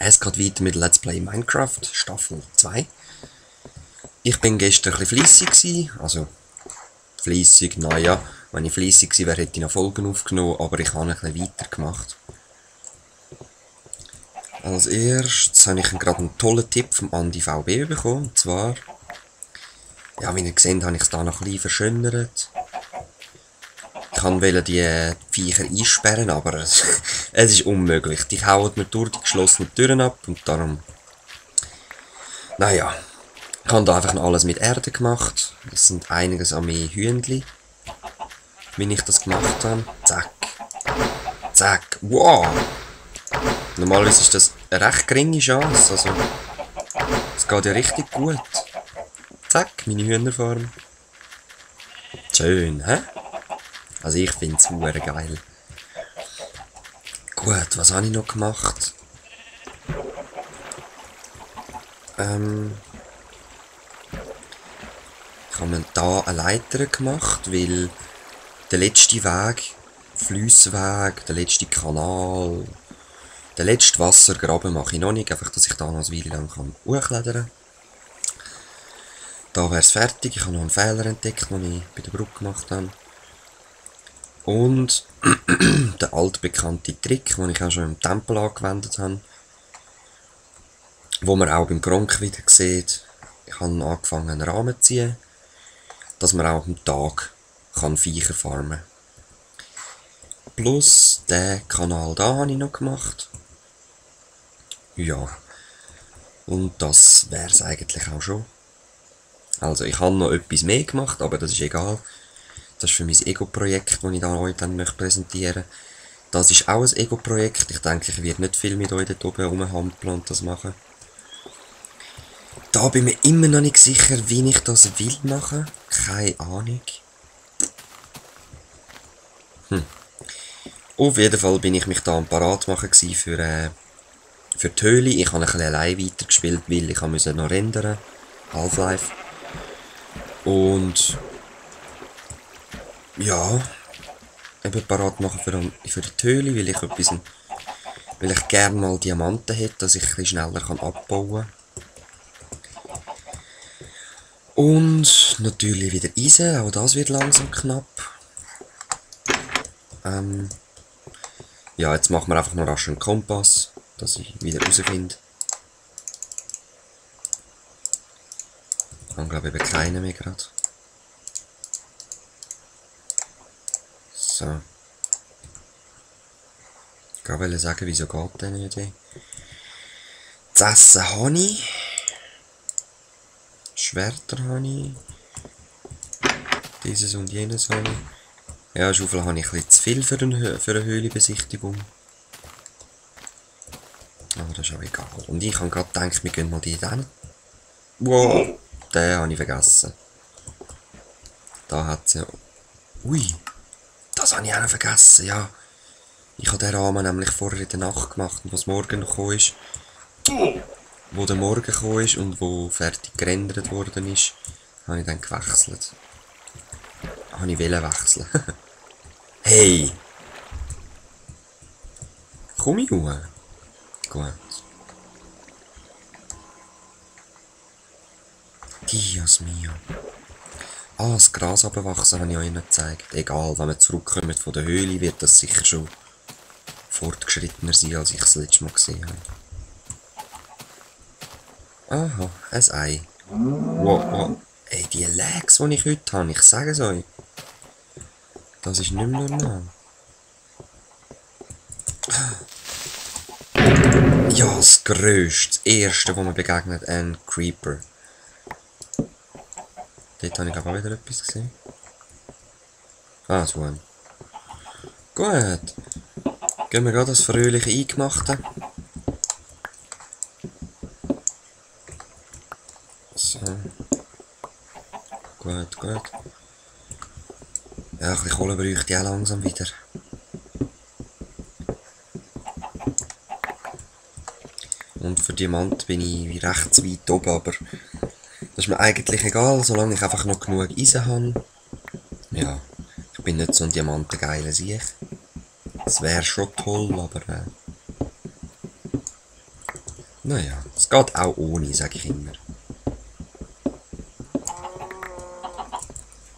Es geht weiter mit Let's Play Minecraft, Staffel 2. Ich bin gestern ein bisschen fleissig gewesen, also fleissig, naja, wenn ich fleissig gewesen wäre, hätte ich noch Folgen aufgenommen, aber ich habe ein bisschen weitergemacht. Als erstes habe ich gerade einen tollen Tipp vom Andi VB bekommen, und zwar, ja, wie ihr seht, habe ich es da noch ein bisschen verschönert. Ich wollte die Viecher einsperren, aber es ist unmöglich. Die hauen mir durch die geschlossenen Türen ab und darum... Naja, ich habe da einfach noch alles mit Erde gemacht. Es sind einiges an mehr Hühnchen, wie ich das gemacht habe. Zack. Zack. Wow! Normalerweise ist das eine recht geringe Chance, also... Es geht ja richtig gut. Zack, meine Hühnerfarm. Schön, hä? Also ich finde es super geil. Gut, was habe ich noch gemacht? Ich habe mir da eine Leiter gemacht, weil der letzte Weg, Fliessweg, der letzte Kanal, der letzte Wassergraben mache ich noch nicht, einfach dass ich da noch eine Weile lang hochklettern kann. Da wäre es fertig, ich habe noch einen Fehler entdeckt, den ich bei der Brücke gemacht habe. Und der altbekannte Trick, den ich auch schon im Tempel angewendet habe, wo man auch beim Gronk wieder sieht. Ich habe angefangen einen Rahmen zu ziehen, dass man auch am Tag Viecher farmen kann. Plus den Kanal da habe ich noch gemacht. Ja, und das wäre es eigentlich auch schon. Also ich habe noch etwas mehr gemacht, aber das ist egal. Das ist für mein Ego-Projekt, das ich da heute dann präsentieren möchte. Das ist auch ein Ego-Projekt. Ich denke, ich werde nicht viel mit euch dort oben rumhampeln und das machen. Da bin ich mir immer noch nicht sicher, wie ich das will machen. Keine Ahnung. Auf jeden Fall bin ich mich da am parat machen für die Höhle. Ich habe ein bisschen allein weitergespielt, weil ich musste noch rendern. Half-Life. Und ja, eben parat machen für die Höhle, weil ich gerne mal Diamanten hätte, dass ich ein bisschen schneller abbauen kann. Und natürlich wieder Eisen, auch das wird langsam knapp. Ja, jetzt machen wir einfach noch rasch einen Kompass, dass ich wieder rausfinde. Ich habe glaube ich eben keinen mehr gerade. So. Ich wollte sagen, wieso geht der nicht? Das Essen habe ich. Schwerter habe ich. Dieses und jenes habe ich. Ja, Schaufel habe ich ein bisschen zu viel für eine Höhlenbesichtigung. Aber das ist auch egal. Und ich habe gerade gedacht, wir gehen mal die hin. Wow, den habe ich vergessen. Da hat es ja... Ui, das habe ich auch noch vergessen, ja. Ich habe den Rahmen nämlich vorher in der Nacht gemacht, und was morgen noch gekommen ist. Wo der Morgen gekommen ist und wo fertig gerendert worden ist, habe ich dann gewechselt. Habe ich wechseln. Hey! Komm ich hoch? Gut. Dios mio. Ah, das Gras abwachsen habe ich euch nicht gezeigt. Egal, wenn wir zurückkommen von der Höhle, wird das sicher schon fortgeschrittener sein, als ich es letztes Mal gesehen habe. Aha, ein Ei. Wow, wow. Ey, die Lags, die ich heute habe, ich sage es euch. Das ist nicht mehr normal. Ja, das Größte, das Erste, wo mir begegnet, ein Creeper. Dort habe ich aber auch wieder etwas gesehen. Ah, so ein. Gut. Gehen wir gerade das fröhliche Eingemachte. So. Gut, gut. Ja, ein bisschen Kohle bräuchte ich auch langsam wieder. Und für Diamant bin ich recht weit oben, aber das ist mir eigentlich egal, solange ich einfach noch genug Eisen habe. Ja, ich bin nicht so ein diamantengeiler Sieg. Das wäre schon toll, aber Naja, es geht auch ohne, sage ich immer.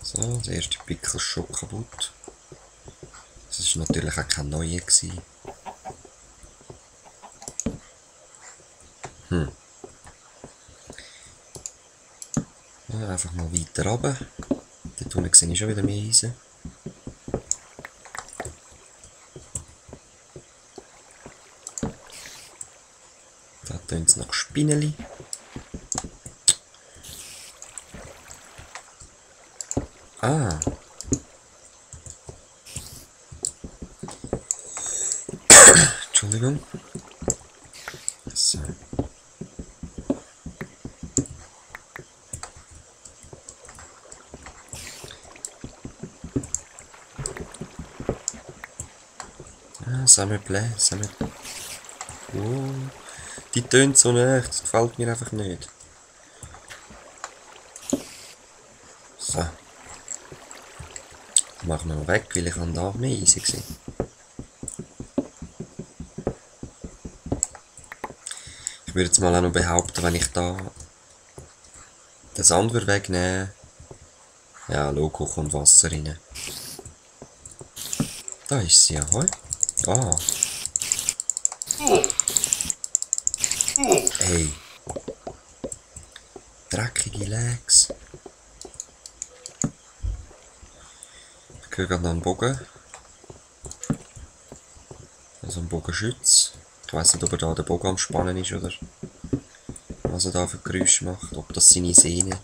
So, der erste Pickel ist schon kaputt. Das war natürlich auch kein neuer. Ja, einfach mal weiter runter. Dort unten sehe ich schon wieder mehr Eisen. Da tönt es nach Spinneli. Ah. Entschuldigung. So. Ah, Sammelplay, Sammel. Oh, die tönt so nicht, das gefällt mir einfach nicht. So. Machen wir mal weg, weil ich kann da mehr easy gesehen. Ich würde jetzt mal auch noch behaupten, wenn ich da das andere wegnehme, ja, Logo kommt Wasser rein. Da ist sie, ahoi. Ah. Hey. Dreckige Legs. Ich höre gerade noch einen Bogen. Also ein Bogenschütz. Ich weiss nicht, ob er da den Bogen am Spannen ist oder was er da für Geräusche macht. Ob das seine Sehnen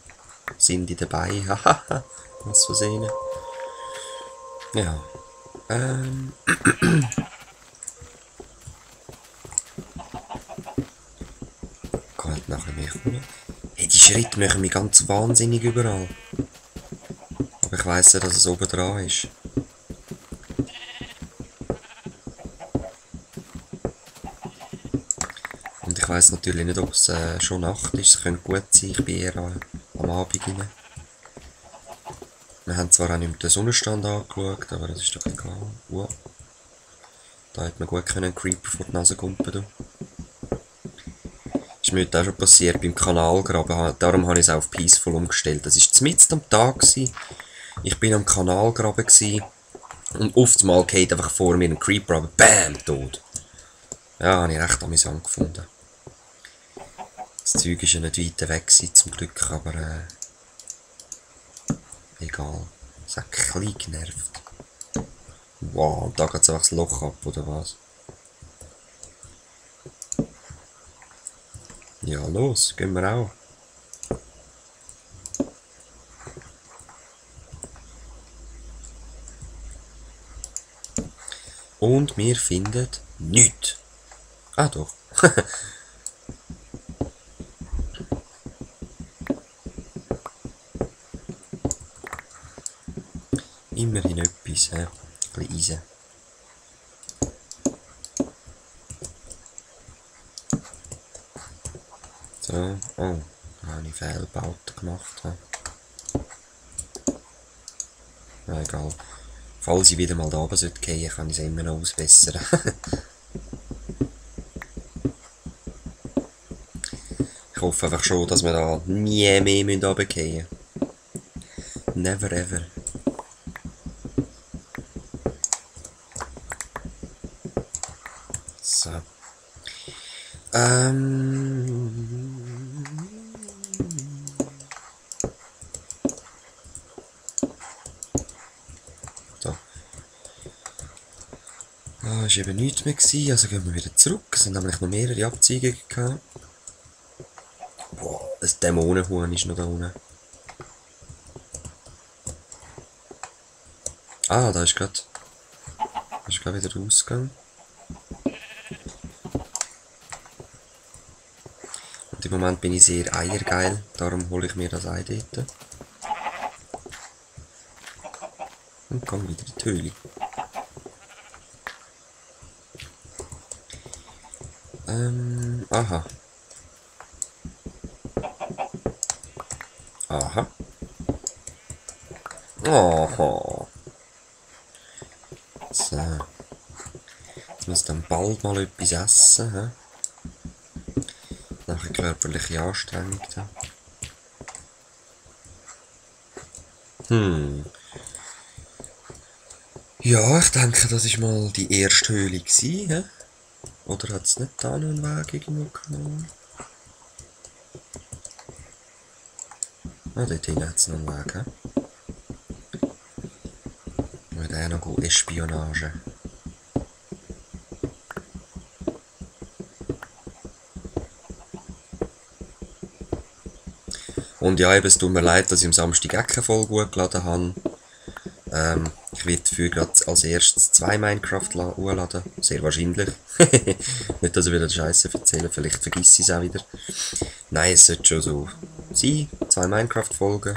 sind die dabei. Hahaha. Was für Sehnen. Ja. Geht nachher mehr kommen. Hey, die Schritte machen mich ganz wahnsinnig überall. Aber ich weiss ja, dass es oben dran ist. Und ich weiss natürlich nicht, ob es schon Nacht ist. Es könnte gut sein, ich bin eher am Abend rein. Wir haben zwar auch nicht mehr den Sonnenstand angeschaut, aber das ist doch egal. Wow. Da hätte man gut einen Creeper vor die Nase kumpen können. Ist mir heute auch schon passiert beim Kanalgraben. Darum habe ich es auf Peaceful umgestellt. Das war mitten am Tag. Ich bin am Kanalgraben und oftmals geht einfach vor mir ein Creeper, aber BAM! Tot. Ja, habe ich recht amüsant gefunden. Das Zeug war ja nicht weit weg zum Glück, aber egal. Es hat ein bisschen genervt. Wow, und da geht es einfach das Loch ab, oder was? Ja, los, gehen wir auch. Und wir finden nichts. Ah, doch. Immerhin etwas, hä? Ein bisschen Eisen. So, oh, da habe ich Fehlbauten gemacht. Na egal. Falls ich wieder mal da oben sollte gehen, kann ich es immer noch ausbessern. Ich hoffe einfach schon, dass wir da nie mehr runtergehen müssen. Never ever. So. So. Da war eben nichts mehr gewesen, also gehen wir wieder zurück. Es sind nämlich noch mehrere Abzweigungen gehabt. Boah, das Dämonenhuhn ist noch da unten. Ah, da ist gerade wieder der Ausgang. Und im Moment bin ich sehr eiergeil, darum hole ich mir das Ei dort. Und gehe wieder in die Höhle. Aha. Aha. Aha. So. Jetzt muss dann bald mal etwas essen. He? Nachher körperliche Anstrengung dann. Ja, ich denke, das war mal die erste Höhle gewesen, hä? Oder hat es nicht da noch einen Weg irgendwo genommen? Ah, dort hinten hat es noch einen Weg, hä? Wir werden auch noch Espionage. Und ja, eben, es tut mir leid, dass ich am Samstag auch keine Folge hochgeladen habe. Ich werde dafür gerade als erstes 2 Minecraft hochladen. Sehr wahrscheinlich. Nicht, dass ich wieder Scheiße erzähle, vielleicht vergiss ich es auch wieder. Nein, es sollte schon so sein. 2 Minecraft-Folgen.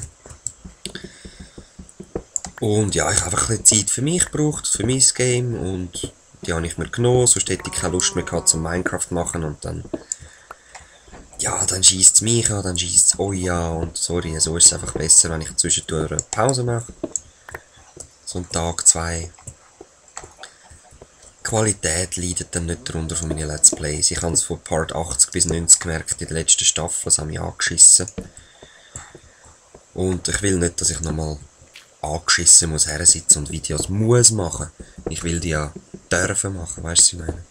Und ja, ich habe einfach ein bisschen Zeit für mich gebraucht, für mein Game. Und die habe ich mir genommen, sonst hätte ich keine Lust mehr gehabt zum Minecraft machen. Und dann... Ja, dann schießt es mich an, dann schießt es euch an. Und sorry, so ist es einfach besser, wenn ich zwischendurch eine Pause mache. So ein Tag, 2. Die Qualität leidet dann nicht darunter von meinen Let's Plays. Ich habe es von Part 80 bis 90 gemerkt in der letzten Staffel, das haben mich angeschissen. Und ich will nicht, dass ich nochmal angeschissen muss hersitzen und Videos muss machen. Ich will die ja dürfen machen, weißt du, was ich meine?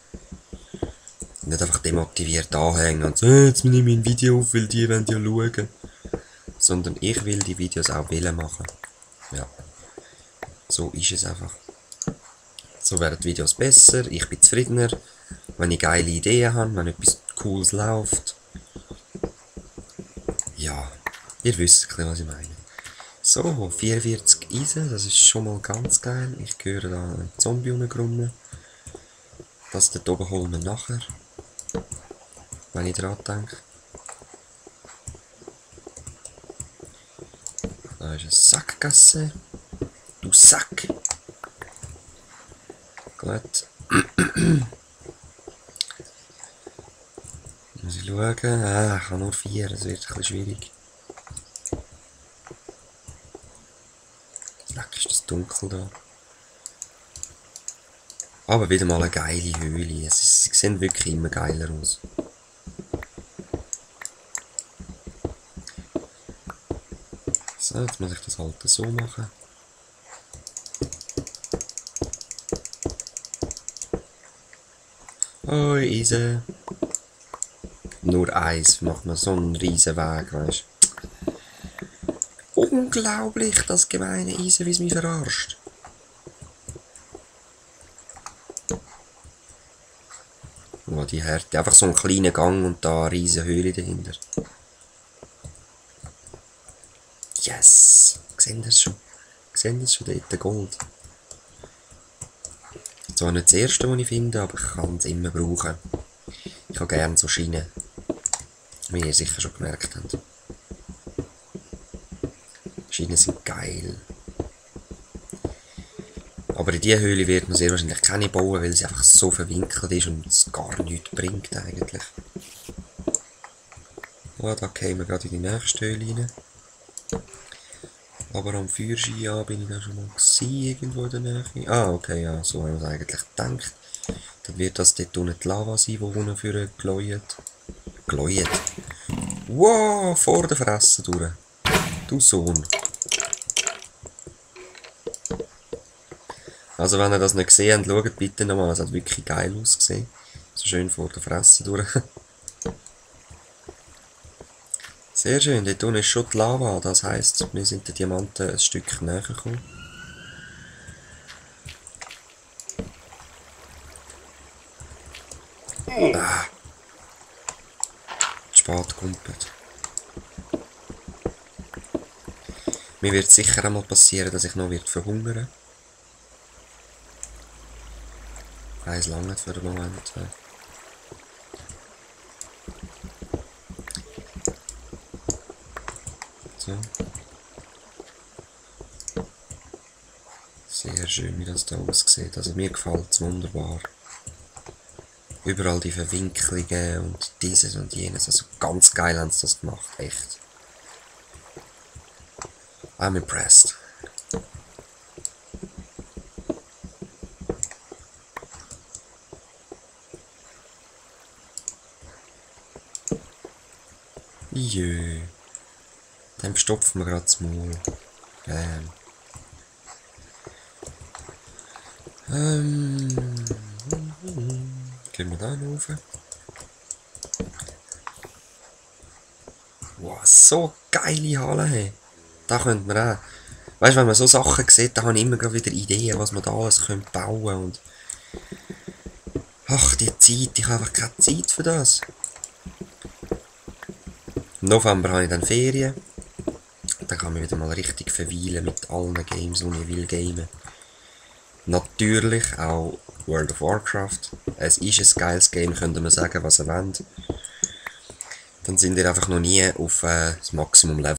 Nicht einfach demotiviert anhängen und so, jetzt nehme ich mein Video auf, weil die wollen ja schauen. Sondern ich will die Videos auch machen. Ja. So ist es einfach. So werden die Videos besser, ich bin zufriedener, wenn ich geile Ideen habe, wenn etwas Cooles läuft. Ja, ihr wisst ein bisschen, was ich meine. So, 44 Eisen, das ist schon mal ganz geil. Ich höre da einen Zombie rumgrummeln. Das dort oben holen wir nachher. Wenn ich dran denke. Da ist eine Sackgasse. Du Sack! Gut. Muss ich schauen. Ich habe nur 4, das wird ein bisschen schwierig. Leck, ist das dunkel da. Aber wieder mal eine geile Höhle. Sie sehen wirklich immer geiler aus. So, jetzt muss ich das halt so machen. Oh, Eisen. Nur eins macht man so einen riesen Weg, weißt du. Unglaublich, das gemeine Eisen, wie es mich verarscht. Oh, die Härte. Einfach so einen kleinen Gang und da eine riesen Höhle dahinter. Yes! Seht ihr das schon? Seht ihr das schon dort? Gold. Zwar nicht das erste, was ich finde, aber ich kann es immer brauchen. Ich habe gerne so Schienen. Wie ihr sicher schon gemerkt habt. Schienen sind geil. Aber in diese Höhle wird man sehr wahrscheinlich keine bauen, weil sie einfach so verwinkelt ist und es gar nichts bringt eigentlich. Oh, da kämen wir gerade in die nächste Höhle rein. Aber am Feuerschein bin ich da schon mal gewesen, irgendwo in der Nähe. Ah, okay, ja, so haben wir es eigentlich gedacht. Dann wird das dort unten die Lava sein, die unten für geläut. Geläut? Wow, vor der Fresse durch. Du Sohn. Also wenn ihr das nicht gesehen habt, schaut bitte nochmal, es hat wirklich geil ausgesehen. So schön vor der Fresse durch. Sehr schön, dort unten ist schon die Lava, das heisst, wir sind den Diamanten ein Stück näher gekommen. Ah. Spät gegumpelt. Mir wird sicher einmal passieren, dass ich noch verhungern. Eins lange für den Moment. So. Sehr schön, wie das da aussieht. Also mir gefällt es wunderbar. Überall die Verwinklungen und dieses und jenes. Also ganz geil haben sie das gemacht, echt. I'm impressed. Jö. Dann verstopfen wir gerade das Maul. Gehen wir da noch rauf. Wow, so geile Halle, hey. Da könnte man auch... Weißt du, wenn man so Sachen sieht, da habe ich immer gerade wieder Ideen, was man da alles bauen könnte. Und ach, die Zeit, ich habe einfach keine Zeit für das. Im November habe ich dann Ferien. Dann kann ich wieder mal richtig verweilen mit allen Games, die ich will gamen. Natürlich auch World of Warcraft. Es ist ein geiles Game, könnt ihr sagen, was ihr wollt. Dann sind ihr einfach noch nie auf das Maximum Level